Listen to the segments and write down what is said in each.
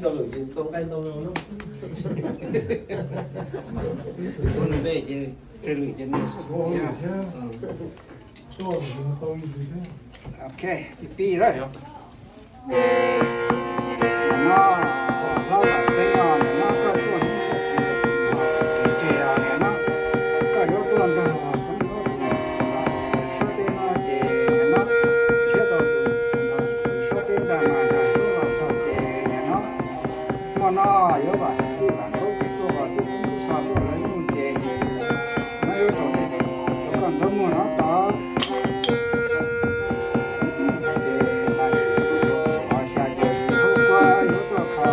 Tau lwm ces tau nqaij ntau no. Ua nws npe ces raws lwm ces nws xwb. Ok, ib pib lawm. Nim no hlob Vam Xeeb os, nim no koj tuaj hnub no tsis tseg os, nim no koj yuav tuaj nrog Txoov Zuag tus suab teb no ces nim no nrhiav tau tus suab teb ntag mas nrog suab los txog ces nim no hmo no yuav vam tij vam nkaub ces tuaj los tub koob tub xav tuaj lawv nyuj ces no yuav rau tej rau koj ntxuav muag no tod. Ces xya caum yim hauv kuab yuav tuaj kho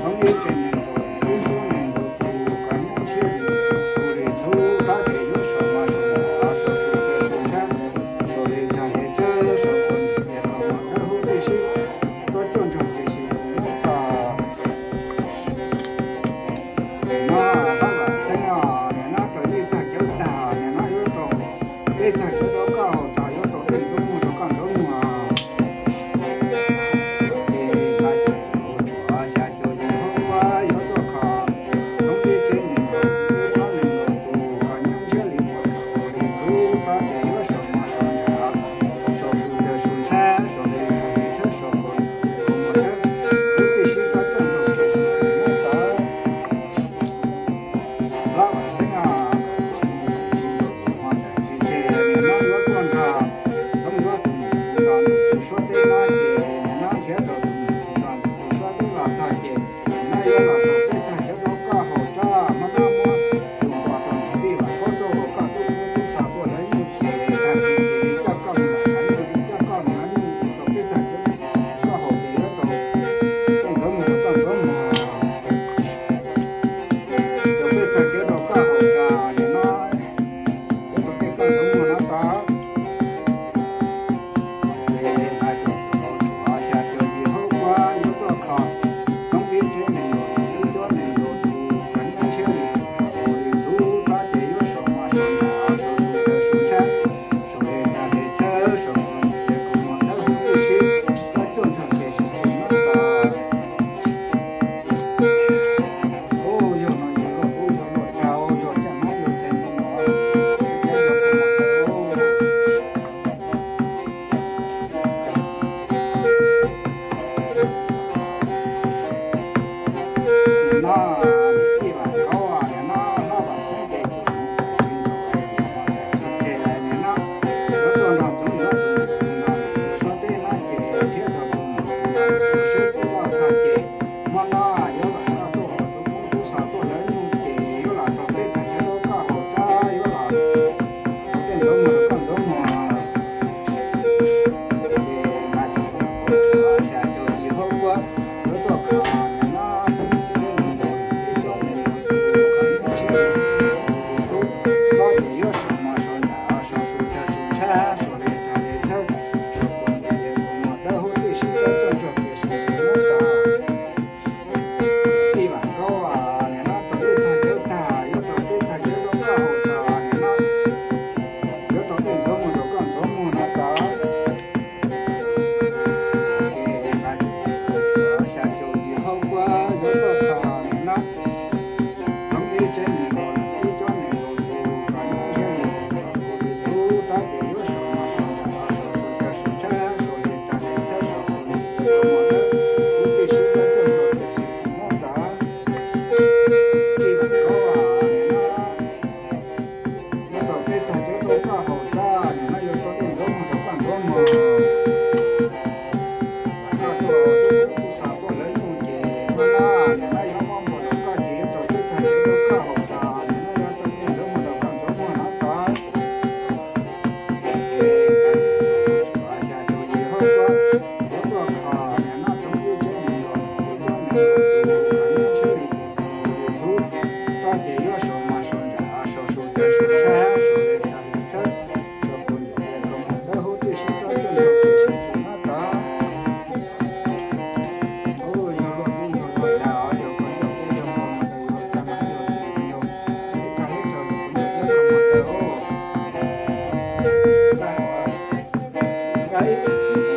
Txoov Ib tsev neeg nkaus, Ib Ntsuab neeg nkaus tus, Kov Nyab Ntshiab li tus, Lis Txhub Rab ces yuav sau mos sau nram, sau su caw su tshab, sau li cag li tshab, sau kua niam tias koj muaj dawb huv tib si, koj coj nrog tiam sis tus nyob tod. Nim no hlob Vam Xeeb os, nim no rau peb txag cawv tag, nim no yuav rau peb txag cawv rau koj haus tso, yuav rau tej ntxuav muag rau koj ntxuav muag. Ces xya caum yim hauv kuab yuav tuaj kho Txoov Ib tsev neeg nkaus, Ib Ntsuab neeg nkaus tus, Kov Nyab Ntshiab li tus, Lis Txhub Rab ces yuav sau mos sau nram, sau su caw su tshab, sau li cag li tshab, sau kua niam tias koj muaj dawb huv tib si, koj coj nrog tiam sis tus nyob tod. Hlob Vam Xeeb os, tsis nkaum yim hmo ntawm tsis tseg nim no yuav tuaj nrog Txoov Zuag tus niam tus nrog nws tus suab teb no ces nim no nrhiav tau tus niam tus nrog nws tus suab teb los txog ces nim no yuav los rau peb txag cawv rau koj haus tso, hmo no muab tus npos rau niam tij Vam Nkaub tuaj haus koj tub koob tub xav tuaj lawv nyuj ces tag kis ces li coj koj mus nram tshav nyuj, li coj koj mus lawv nyuj rau peb txag cawv koj haus ces yuav rau tej ntxuav muag rau koj ntxuav muag. Rau peb txag cawv rau koj haus tso, nim no yuav rau tej koj ntxuav muag no tod. Ces xya caum yim hauv kuab yuav tuaj kho Txoov Ib tsev neeg nkaus, Ib Ntsuab neeg nkaus tus, Kov Nyab Ntshiab li tus, Lis Txhub Rab ces yuav sau mos sau nram, sau su caw su tshab, sau li cag li tshab, sau kua niam tias koj muaj dawb huv tib si, koj coj nrog tiam sis tus nyob tod. Ub, yog no yog luaj kub yog luaj cag, yog caj hmab yog tes ntoo no, nim no niam tij Vam Nkaub, nim no hlob Vam Xeeb ces tsis nkaum yim hmo ntawm tsis tseg nim no yuav tuaj nrog Txoov Zuag tus niam tus nrog nws tus suab teb no ces nrhiav tau tus niam tus nrog nws tus suab teb los txog ces hmo no yuav los rau tub koob tub xav tuaj lawv nyuj ces yuav los rau peb txag cawv rau koj haus tso, yuav los rau tej ntxuav muag rau koj ntxuav muag. Ces xya caum yim hauv kuab yuav tuaj kho nim no Txoov Ib tsev neeg nkaus, Ib Ntsuab neeg nkaus tus, Kov Nyab Ntshiab li tus, Lis Txhub Rab ces yuav sau mos sau nram, sau su caw su tshab, sau li cag li tshab, sau kua niam tias koj muaj dawb huv tib si, koj coj nrog tiam sis tus nyob tod. Tij Vam Nkaub, nim no rau peb txag cawv tag, yuav rau peb txag cawv rau koj haus tso, nim no yuav rau tej ntxuav muag rau koj ntxuav muag no tod. Ces xya caum yim hauv kuab yuav tuaj kho nim no Txoov Ib tsev neeg nkaus, Ib Ntsuab neeg nkaus tus, Kov Nyab Ntshiab li tus, Lis Txhub Rab ces yuav sau mos sau nram, sau su caw su tshab, sau li cag li tshab, sau kua niam tias koj muaj dawb huv tib si, koj coj nrog tiam sis tus nyob tod. Tij Vam Nkaub, nim no yuav rau peb txag cawv rau koj haus tso, nim no yuav rau tej ntxuav muag rau koj ntxuav muag. Koj tuaj tub koob tub xav tuaj lawv nyuj ces hmo no nim no yuav muab npua rau koj ces yuav rau peb txag cawv rau koj haus tso, nim no yuav rau tej ntxuav muag rau koj ntxuav muag no tod. Ces xya caum yim hauv kuab yuav tuaj kho nim no Txoov Ib tsev neeg nkaus, Ib Ntsuab neeg nkaus tus, Kov Nyab Ntshiab li tus, Lis Txhub Rab ces yuav sau mos sau nram, sau su caw su tshab, sau li cag li tshab, sau kua niam tias koj muaj dawb huv tib si, koj coj nrog tiam sis tus nyob tod. Ub, yog luaj kub yog luaj cag, yog koj coj peb yog npua mas yog cag mas yog tes yog ib cag ib rau yog koj coj peb koj muaj dawb huv.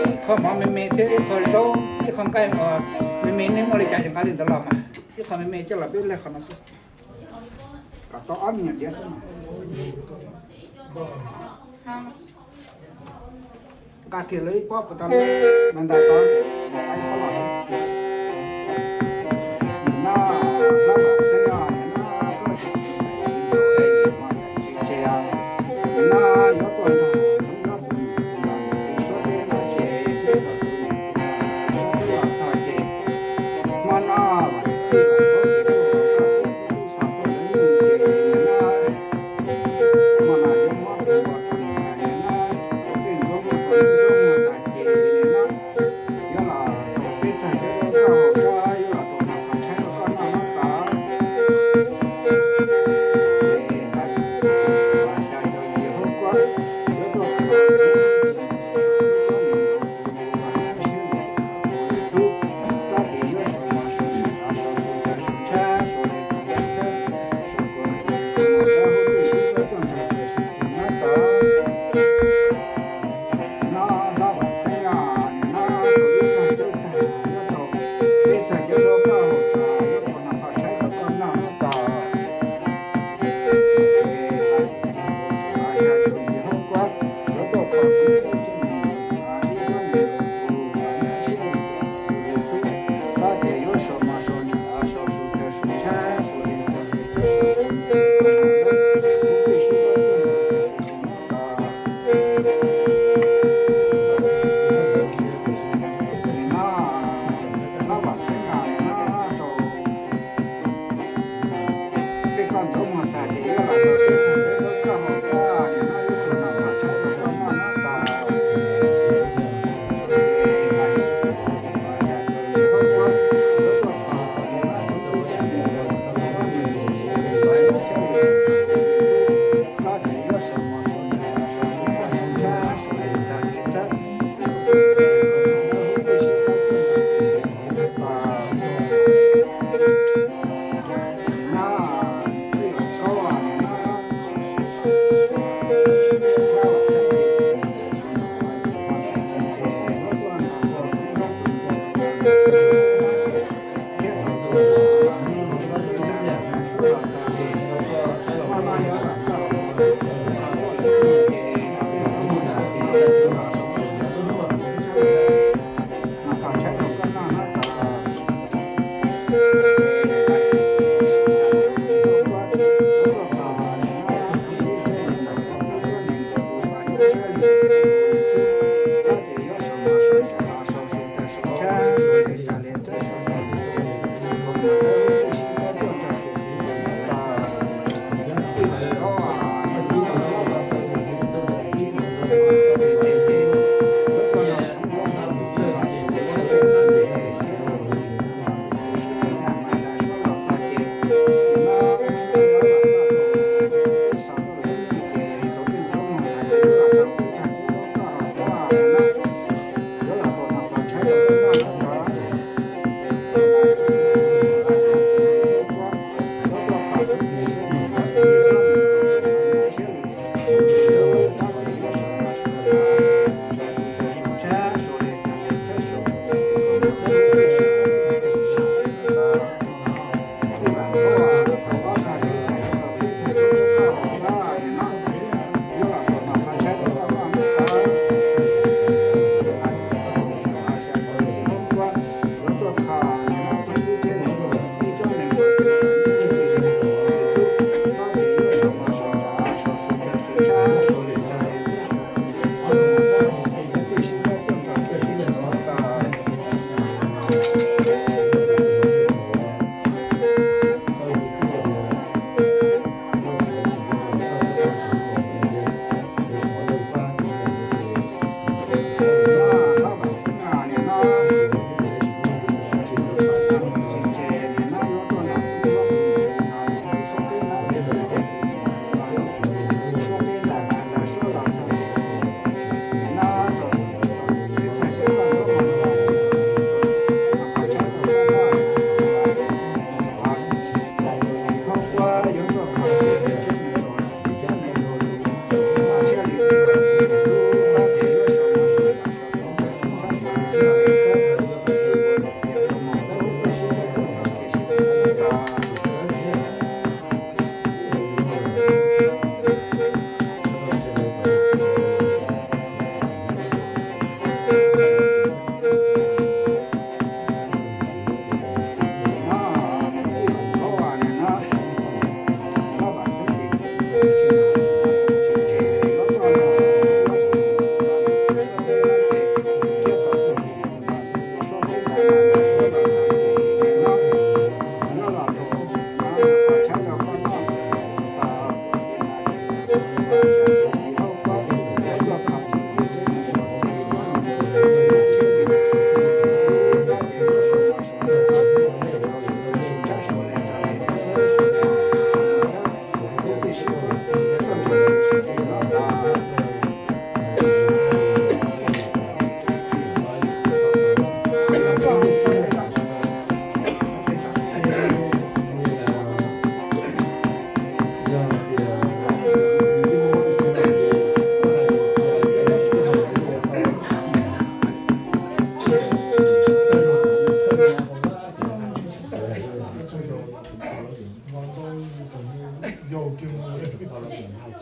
Ib qho mov me me thiab ib qho zaub, ib qho nqaij mos me Me nej muaj li cas ces nqa li ntawd los mas, ib qho me me coj los peb laig qhov no xwb, kom tau ob me nyuam diav xwb mas. Nqa kiag lawv ib pob puas tau, ntais tau, ib pob los xwb. Nim no hlab vam xeeb os, nim no koj tsis tseg os, nim no yuav tuaj nrog txoov nrog tus niam tus npawg tus suab teb no ces tsis tau tus niam tus npawg tus suab teb los txog ces hmo no vam tij vam thaub ces tuaj rau koj tus tub xam tuaj lawv nyuj ces nim no hmo no yuav muab tus npua rau nim no, tej ntxuav muag rau ntxuav muag tas ces nim no yuav los rau peb txog cov dua koj haus, yuav los rau noj qhov tshaib rau koj noj no tas. Ces lawv xya caum yim hauv kuab yuav tuaj kho tus tub rab tes yuav sau mos sau nyiam, sau xu cav sau tshab, sau li tus ntawd txhawb, sau kua ntawd sau mos rau hauv tej sib rab coj ntsag tes sau tus nab tas. Nim no hlab vam xeeb os, nim no thaum ib txog caub tag yuav rau peb txog cov dua koj haus tas, yuav rau noj qhov tshaib rau koj noj no tas. Ces lawv xya caum yim hauv kuab yuav tuaj kho tus tub tsis mus, ib tsob ntoo tus nab sib tus tub rab tes yuav sau mos sau nyiam, sau xu cav sau tshab, sau li tus ntawd txhawb, sau kua ntawd txhawb, tus tub tsis mus tas. Nim no hlab vam xeeb os,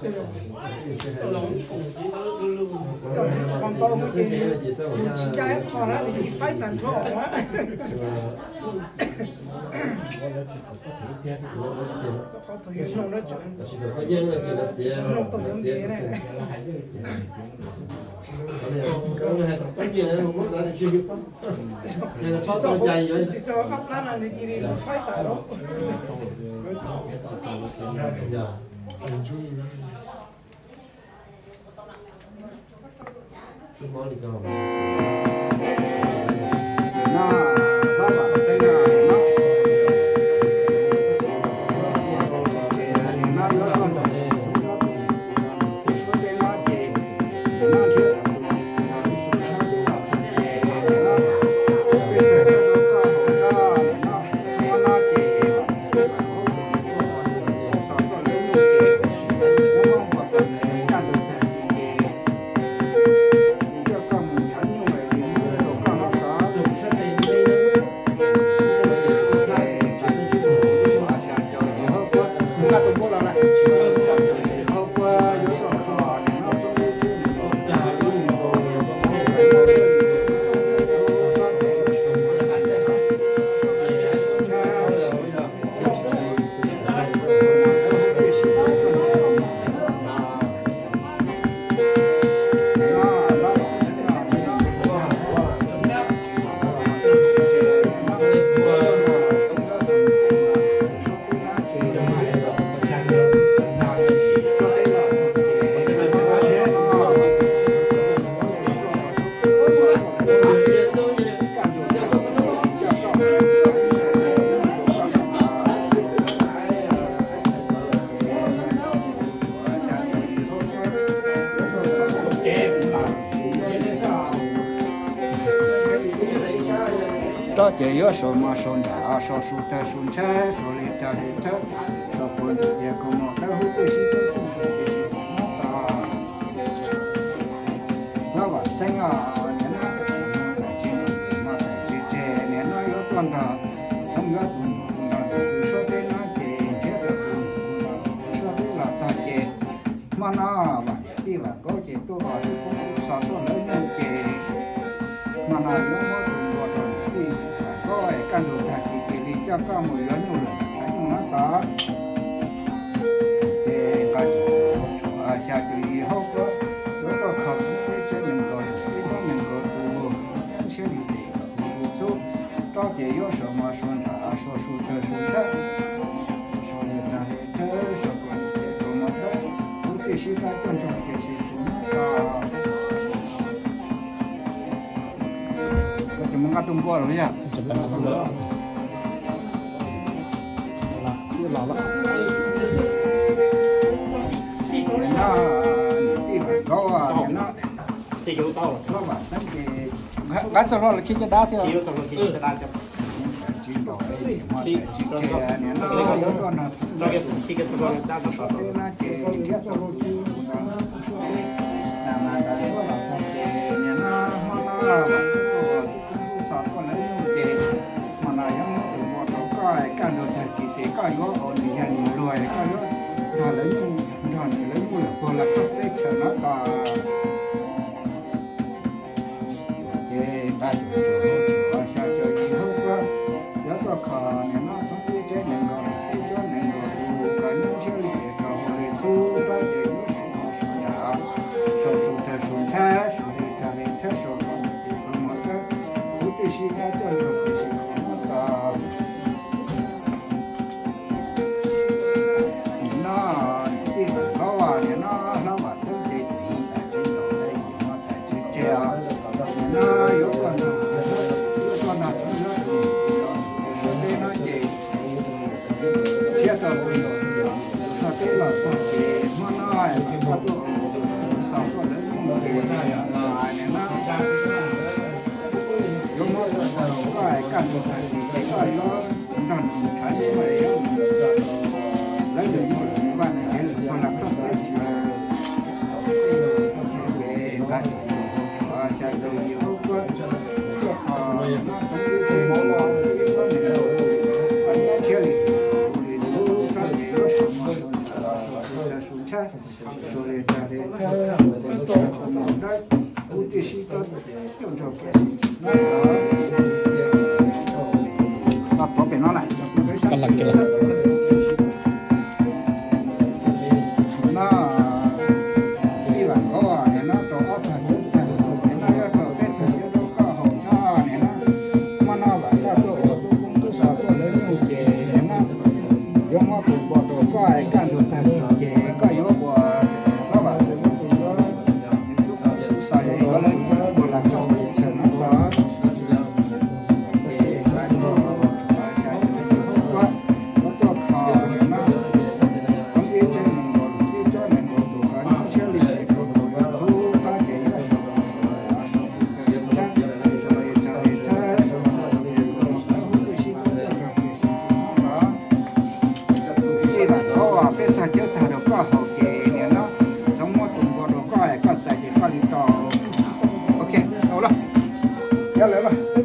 Ua ntau ces nws tsis ncaj ib qho na, nws cia li faib tag nrho na. Qhov thaum yuav nug na, nug tau yuav npe na. Tsis txog qab plab no nws cia li faib tas lawm. Rov ces yuav sau mos sau nram, sau su tawg su ntshab, sau li rag li thawb, sau puas ntawm tias kua muag dawb huv tib si tib si mob tas. Hlob Vam Xeeb os, nim no mus tam tsis mus, mus tam tsis tseg, nim no yuav tuaj nrog Txoov Nkauj tus nus nrog tus suab teb no ces nrhiav tau tus nus nrog tus suab teb los txog ces hmo no Vam tij Vam Nkaub ces tuaj ua tus poob kub xos tuaj hlawv nyuj ces hmo no yuav muab tus npua rau niam tij Vam Nkaub es kaj ntug tag kis cia li coj koj mus yuav nyuj lawm ntshav nyuj no tod. Ces nqa tshuav xya caum yim hauv kuab, yuav tuaj kho txoov teb tsaib nees nkaum, teb tsaib nees nkaum tus, ntshiab li tes kom hu tus txhub, rov ces yuav sau mos sau nram, sau su tawg su ntshab, sau li rag li thawb, sau puas ntawm tias kua muag dawb huv tib si rov tuaj ntsoog tiam sis tsis muab tso. Koj tsis mus nqa tus npua los yog? Nim no niam tij Vam Nkaub, nim no Hlob Vam Xeeb ces nqa txog hlo los khi caj dab thiab. Tsis ntaus li, nim no tsis tseg, nim no yuav tuaj nrog tus suab teb no ces nrhiav tau tus nrog tus suab teb na, na nqa suab los txog ces nim no hmo no Vam Nkaub tuaj ua tus poob kub xos tuaj hlawv nyuj ces hmo no yuav muab tus npua rau koj, kaj ntug tag kis ces koj yuav ua nws yog nws luag, koj yuav nrog lawv nyuj, nrog nws lawv nyuj lawm puag laj koj teb chaws no tod. Ces nqa cuam cuam hauv tshuav xya caum yim hauv kuab, yuav tuaj kho nim no txoov teb tsaib nees nkaum, teb tsaib nees nkaum tus, koj nyob ntshiab li tes koj hu li txhub, rov ces yuav sau mos sau nram, sau su tawg su ntshab, sau li rag li thawb, sau puas ntawm tias kua muag dawb huv tib si rov tuaj ntsoog tiam sis tsis muab tso. Nim no niam tij Vam Nkaub, nim no Hlob Vam Xeeb ces mus tam tsis ntaus li, mus tam tsis tseg os. Nim no yuav tuaj nrog, yuav tuaj nrog Txoov Nkauj tus suab teb no ces nrhiav tau tus suab teb los txog ces hmo no koj tuaj ua tus poob kub xos tuaj hlawv nyuj ces nim no yuav muab tus npua rau koj, kaj ntug tag kis ces koj yuav nrog nws mus nrhav nyuj, yuav mus hlawv nws nyuj lawm mus vaj nws tsev lawm puag laj koj teb chaws. Ces nqa cuam cuam hauv tshuav xya caum yim hauv kuab, tuaj kho nim no txoov teb tsaib nees nkaum tus, koj nyob ntshiab li tes koj hu li txhub, rov ces yuav sau mos sau nram, sau su tawg su ntshab, sau no lawm. No, ib vam nkaub nim no rau ob txag cuv tag, nim no yog rau peb txag cuv rau koj haus tso nim no. Muab no vam koj tuaj ua tub koob tub xov tuaj lawv nyuj ces nim no yuav muab tus npua rau koj es kaj ntug tag kis ces koj yuav ua hlob vam xwb, tus yuav tub koob tub xov es yuav lawv ua las koj teb chaws no tod. Peb txag cuv tag rau koj haus ces nim no txhob muab tus npua rau koj, koj txais ces koj li tau. Ok, tau lawm. Yog lawm.